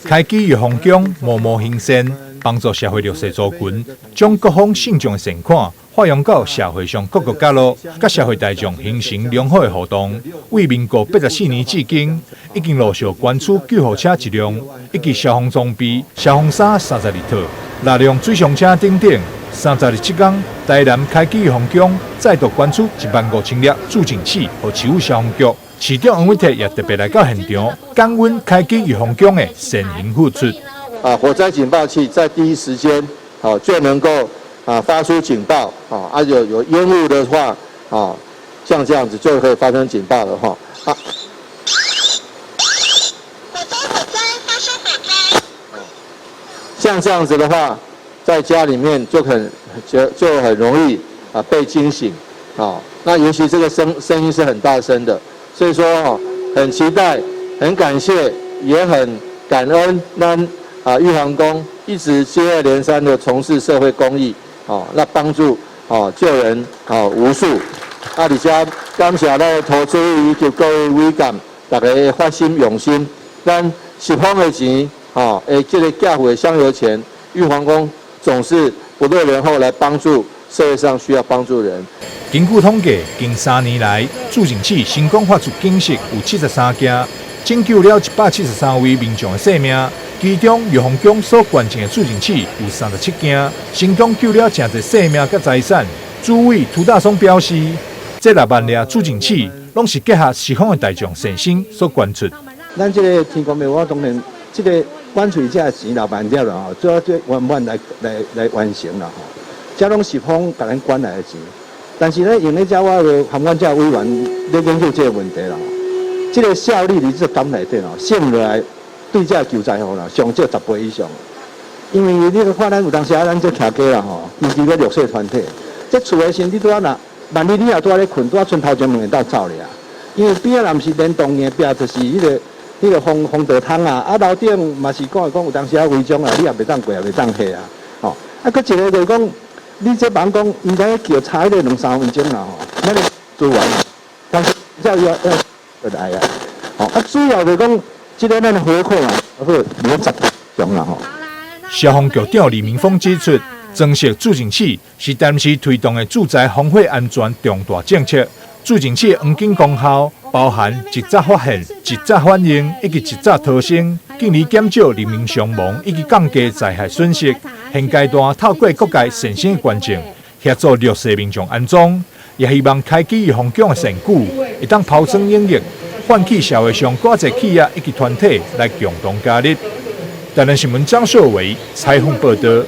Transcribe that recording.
開基玉皇宮默默行善，幫助社會弱勢族群，將各方信眾的善款發揚到社會上各個角落，佮社會大眾形成良好的互動。為民國84年至今，已經陸續捐出救護車一輛，以及消防裝備、消防衫32套、六輛水上車等等。32七工，台南開基玉皇宮再度捐出1萬5千粒住警器予市府消防局。市長黃偉哲也特別來到現場，感恩開基玉皇宮的善行付出。啊，火災警報器在第一時間，啊就能夠啊發出警報，啊有煙霧的話，啊像這樣子就可以發生警報了，哈。啊。火災火災發生火災。像這樣子的話，在家裡面就很容易啊被驚醒，啊，那尤其這個聲音是很大聲的，所以說哦，很期待，很感謝，也很感恩，咱啊玉皇宮一直接二連三的從事社會公益，哦，那幫助哦救人哦無數，啊，而且感謝咱的投資以及各位委員，大家發心用心，咱十方的錢，哦，誒，這個寄付的香油錢，玉皇宮總是不落人後來幫助社會上需要幫助人。根據統計，近3年來，住警器成功發出警示有73件，拯救了173位民眾的性命。其中，玉皇宮所捐贈的住警器有37件，成功救了誠濟性命佮財產。主委涂大松表示，這6萬粒住警器攏是結合十方的大眾善心所捐出。咱這個天公廟，我當然這個捐出這錢六萬粒啦吼，主要最圓滿來完成啦吼。這攏十方共咱捐來的錢，但是咧，用咧遮我就含阮遮委員咧研究這個問題啦。這個效率佇這工內底吼，省落來對這個救災戶啦，上少10倍以上。因為你看咱有當時啊，咱這徛街啦吼，尤其個弱勢團體，這厝的時陣你拄仔若萬一你若拄仔咧睏，拄仔賰頭前門會當走咧啊。因為邊仔若毋是連棟的壁，就是彼個風道窗啊，啊樓頂嘛是講講有當時啊違章啊，你也袂當過，也袂當下啊，吼。啊，閣一個就是講，你這房講，應該叫查彼個兩三分鐘啦吼，那個資源，但是這要來啊，吼。啊，主要就是講，這個咱的回饋嘛，好，無10種啦吼。消防局長李明峰指出，增設住警器是台南市推動的住宅防火安全重大政策。住警器黃金功效包含及早發現、及早反應以及及早逃生，進而減少人民傷亡以及降低災害損失。現階段透過各界善心的捐贈，協助弱勢民眾安裝，也希望開基玉皇宮的善舉，會當拋磚引玉，喚起社會上閣濟企業以及團體來共同加入。台南新聞張秀維採訪報道。